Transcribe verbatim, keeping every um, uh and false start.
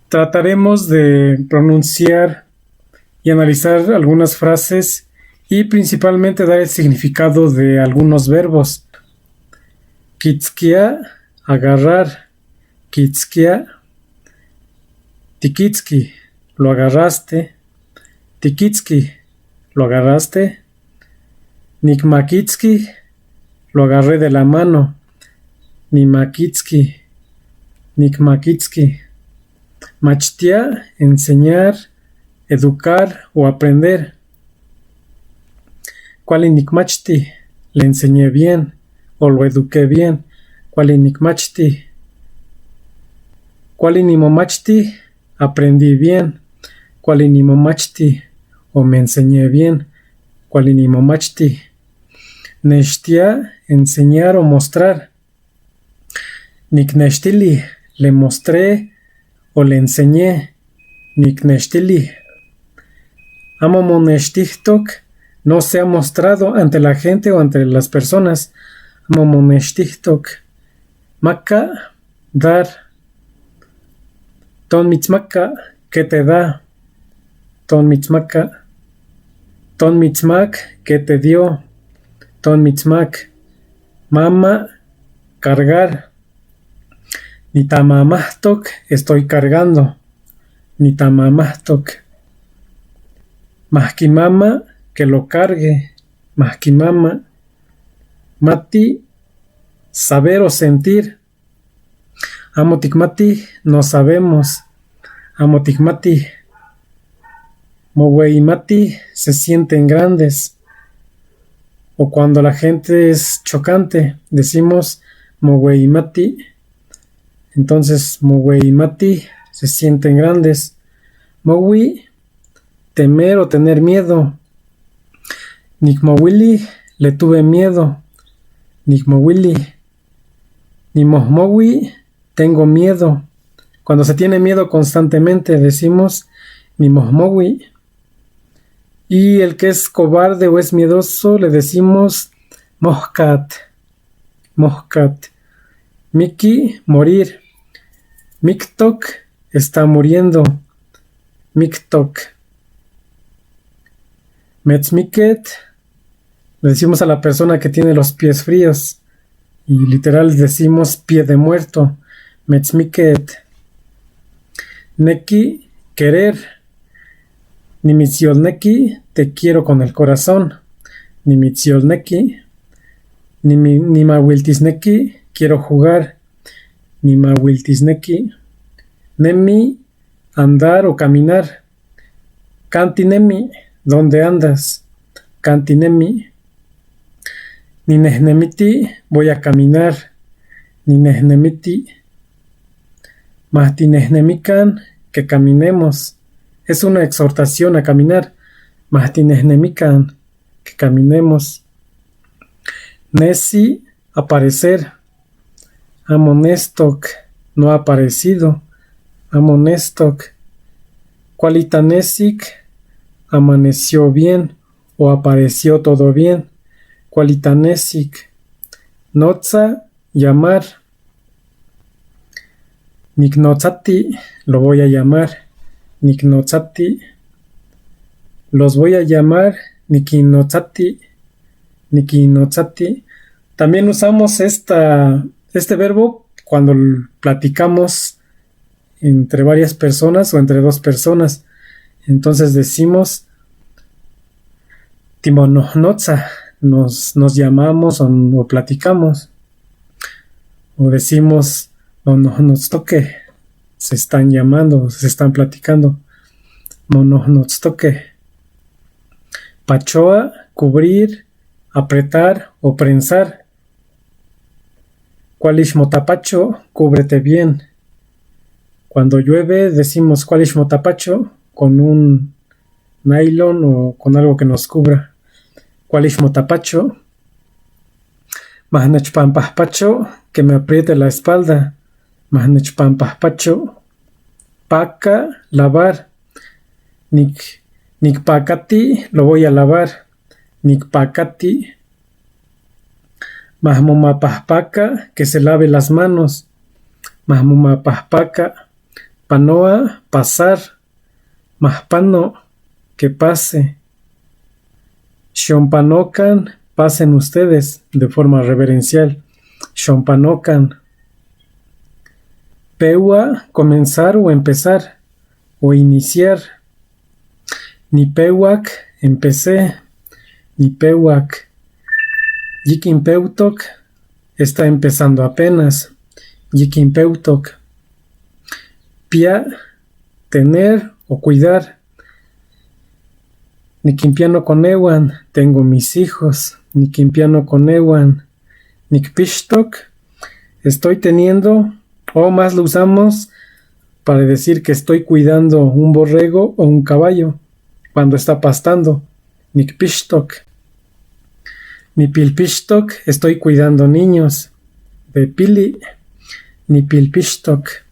Trataremos de pronunciar y analizar algunas frases y principalmente dar el significado de algunos verbos. Kitskia, agarrar. Kitskia. Tikitski, lo agarraste. Tikitski, lo agarraste. Nikmakitski, lo agarré de la mano. Nimakitski, nikmakitski. Machtia, enseñar, educar o aprender. Kuali nikmachti, le enseñé bien o lo eduqué bien. Kuali nikmachti. Kuali nimomachti, aprendí bien. Kuali nimomachti o me enseñé bien. Kuali nimomachti. Neshtia, enseñar o mostrar. Nikneshtili, le mostré o le enseñé. Nikneshtili. Amo moneshtihtok, no se ha mostrado ante la gente o ante las personas. Amo moneshtihtok. Maka, dar. Ton mitsmaka, ¿qué te da? Ton mitsmaka. Ton mitsmak, ¿qué te dio? Ton mitsmak. Mama, cargar. Nitamamahtok, estoy cargando. Nitamamahtok. Mahkimama, que lo cargue. Mahkimama. Mati, saber o sentir. Amo tikmati, no sabemos. Amo tikmati. Moweyimati, se sienten grandes. O cuando la gente es chocante, decimos moweyimati. Entonces, moweyimati, se sienten grandes. Mowi, temer o tener miedo. Nikmowili, le tuve miedo. Nikmowili. Nimohmowi, tengo miedo. Cuando se tiene miedo constantemente decimos nimohmowi. Y el que es cobarde o es miedoso le decimos mohkat. Mohkat. Miki, morir. Miktok, está muriendo. Miktok. Metsmiket, le decimos a la persona que tiene los pies fríos, y literal decimos pie de muerto. Metsmiket. Neki, querer. Nimitsyolneki, te quiero con el corazón. Nimitsyolneki. Nimi-, nimawiltisneki, quiero jugar. Nimawiltisneki. Nemi, andar o caminar. Kantinemi, ¿dónde andas? Kantinemi. Ninehnemiti, voy a caminar. Ninehnemiti. Mahtinehnemikan, que caminemos. Es una exhortación a caminar. Mahtinehnemikan, que caminemos. Nesi, aparecer. Amonestok, no ha aparecido. Amonestok. Kualitanesik, amaneció bien o apareció todo bien. Kualitanesik. Notsa, llamar. Niknotsati, lo voy a llamar. Niknotsati. Los voy a llamar. Nikinnotsati. Nikinnotsati. También usamos esta, este verbo cuando l-, platicamos entre varias personas o entre dos personas. Entonces decimos, timonohnotsa, nos, nos llamamos o, o platicamos. O decimos, monohnotstoke, se están llamando, se están platicando. Monohnotstoke. Pachoa, cubrir, apretar o prensar. Kualishmotapacho, cúbrete bien. Cuando llueve decimos kualishmotapacho con un nylon o con algo que nos cubra. Kualishmotapacho. Mahnechpampahpacho, que me apriete la espalda. Mahnechpampahpacho. Paka, lavar. Nik-, nikpakati, lo voy a lavar. Nikpakati. Mahmumapahpaka, que se lave las manos. Mahmumapahpaka. Panoa, pasar. Mahpano', que pase. Shompanokan, pasen ustedes de forma reverencial. Shompanokan. Pewa, comenzar o empezar, o iniciar. Nipewak, empecé. Nipewak. Yikinpewtok, está empezando apenas. Yikinpewtok. Pia, tener o cuidar. Nikinpiano konewan, tengo mis hijos. Nikinpiano konewan. Nikpishtok, estoy teniendo, o más lo usamos para decir que estoy cuidando un borrego o un caballo cuando está pastando. Nikpishtok. Nipilpishtok, estoy cuidando niños. Pepili. Nipilpishtok.